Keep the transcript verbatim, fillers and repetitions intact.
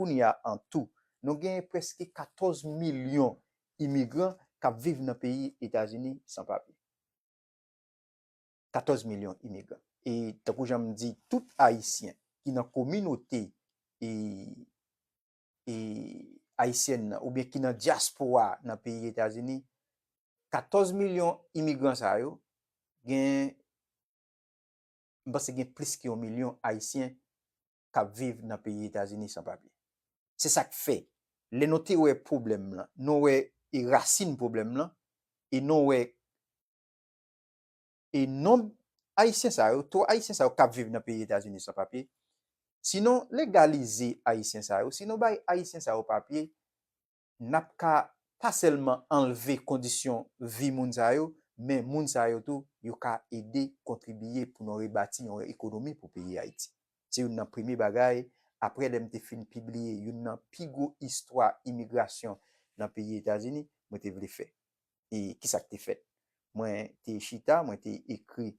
Kounye a, an tou, nou genyen prèske katòz milyon imigran k ap viv nan peyi Etazini san papye. Katòz milyon imigran. E tankou jan m di, tout Ayisyen ki nan kominote e, e ayisyèn nan, oubyen ki nan dyaspora nan peyi Etazini, katòz milyon imigran sa yo, gen, m panse gen plis ke yon milyon Ayisyen k ap viv nan peyi Etazini san papye. Se sa k fè, lè nou te wè pwoblèm lan, nou wè e rasin pwoblèm lan, e nou wè e nonb Ayisyen sa yo, to Ayisyen sa yo k ap viv nan peyi Etazini san papye, si nou legalize Ayisyen sa yo, si nou bay Ayisyen sa yo papye, n ap ka pa sèlman anlve kondisyon vi moun sa yo, men moun sa yo tou, yo ka ede kontribiye pou nou rebati yon ekonomi pou peyi Ayiti. Se youn nan premye bagay, apre lè m te fin pibliye youn nan pi gwo istwa imigrasyon nan peyi Etazini, mwen te vle fè. E kisa k te fèt? Mwen te chita, mwen te ekri